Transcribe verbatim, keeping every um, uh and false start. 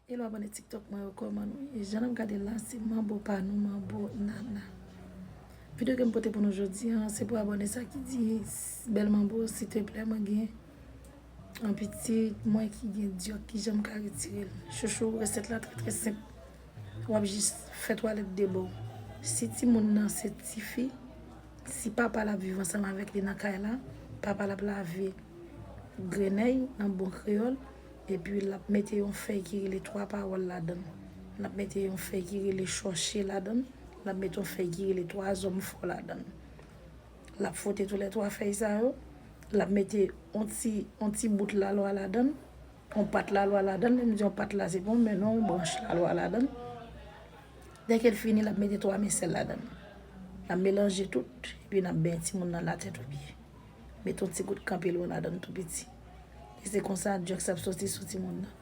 Hello abòne TikTok mwen yo, kòman nou ye? Jan n ap gade la, se manbo pa nou, manbo Nana. Videyo ke m pote pou nou jodi a, se pou abòne sa ki di, "Bèl manbo, silteplè, mwen gen yon pitit mwen ki gen dyòk, ki jan m ka retire l?" Chouchou, resèt la trè, trè senp. W ap jis fè twalèt de bò. Si timoun nan se tifi, si papa l ap viv ansanm avèk li nan kay la, papa l ap lave grenèy nan bon kreyòl, epi l ap mete yon fèy ki rele twa pawòl ladan l. L ap mete yon fèy ki rele chòche ladan l. L ap mete yon fèy ki rele twa zòm fò ladan l. L ap fwote toulètwa fèy sa yo. L ap mete yon ti, yon ti bout lalwa ladan l, yon pat lalwa ladan l. Lè m di yon pat la, se pa yon men non, yon branch lalwa ladan l. Dèke l fini, l ap mete twa men sèl ladan l. L ap melanje tout, epi n ap benyen timoun nan latèt o pye. Mete yon ti gout kanpe lwen ladan l tou piti. E se konsa dyòk sa ap soti sou timoun nan.